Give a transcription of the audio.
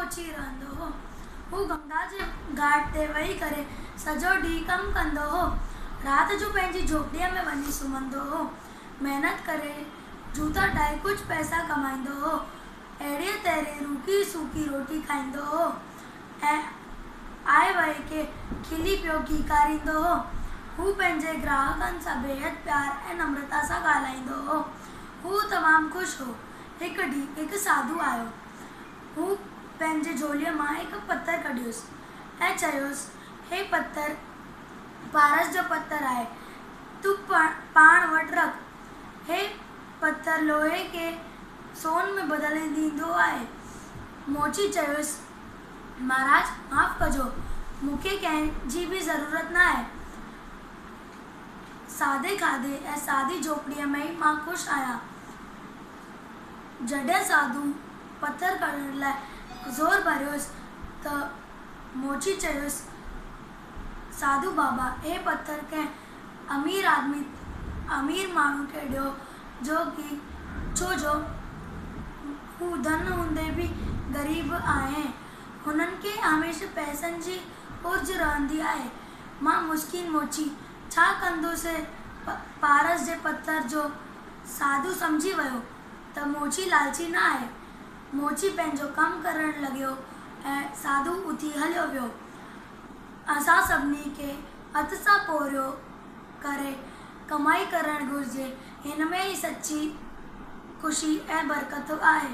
موچي رهندو هو. هو گنگا جي گهاٽ تي ويهي ڪري سڄو ڏينهن ڪم ڪندو هو. رات جو پنهنجي جهوپڙيء ۾ وڃي سمهندو هو. محنت ڪري جوتا ٺاهي ڪجهه پئسا ڪمائيندو هو. اهڙيء طرح روکي سوکي روٽي کائيندو هو ۽ آئي وئي کي کلي پيو کيڪاريندو هو. هو پنهنجي گراهڪن سان بيحد پيار ۽ نمرتا سان ڳالهائيندو هو. هو تمام خوش هو. هڪ ڏينهن هڪ ساڌو آيو. هو پنهنجي جهوليء مان هڪ پٿر ڪڍيس ۽ چيس، هي پٿر پارس جو پٿر آهي، تون پاڻ وٽ رک. هي پٿر لوهي کي سون ۾ بدلي ڏيندو آهي. موچي چيس، مهاراج معاف ڪجو، مون کي ڪنهن جي به ضرورت ناهي. سادي کاڌي ۽ سادي جهوپڙيء ۾ ئي مان خوش آهيان. جڏهن ساڌو پٿر ڪڍڻ لاء زور ڀريس ته موچي چيس، ساڌو بابا، هي پٿر ڪنهن امير آدمي، امير ماڻهو کي ڏيو جو ڪي ڇو جو هو ڌن هوندي به غريب آهي. هنن کي هميشه پئسن جي گهرج رهندي آهي. مان مسڪين موچي ڇا ڪندس پارس جي پٿر جو. ساڌو سمجهي ويو ته موچي لالچي نه آهي. موچي پنهنجو ڪم ڪرڻ لڳيو ۽ ساڌو اٿي هليو ويو. اسان سڀني کي هٿ سان پورهيو ڪري ڪمائي ڪرڻ گهرجي. هن ۾ ئي سچي خوشي ۽ برڪت آهي.